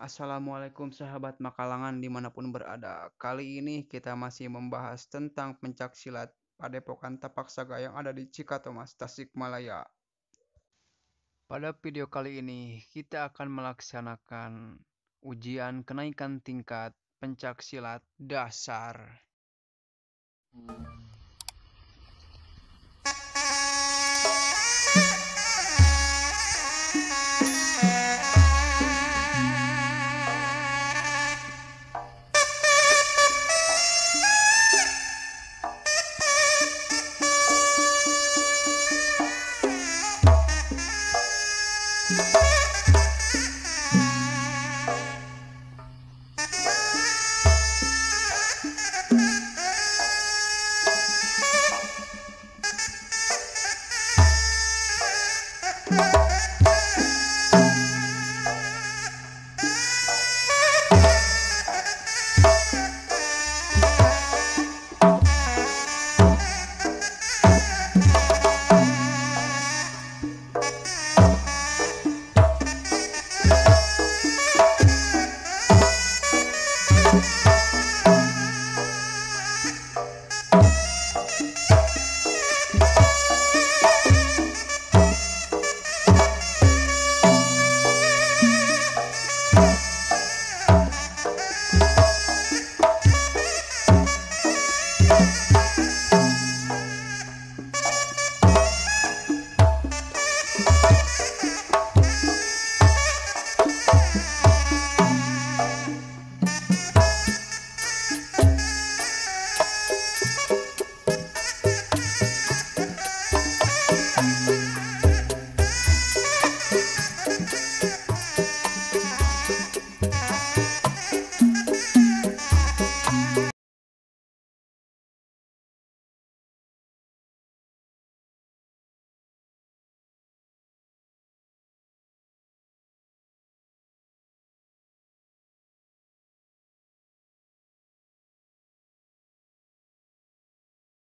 Assalamualaikum sahabat Makalangan dimanapun berada. Kali ini kita masih membahas tentang pencak silat Padepokan Tapak Saga yang ada di Cikatomas, Tasikmalaya. Pada video kali ini kita akan melaksanakan ujian kenaikan tingkat pencak silat dasar.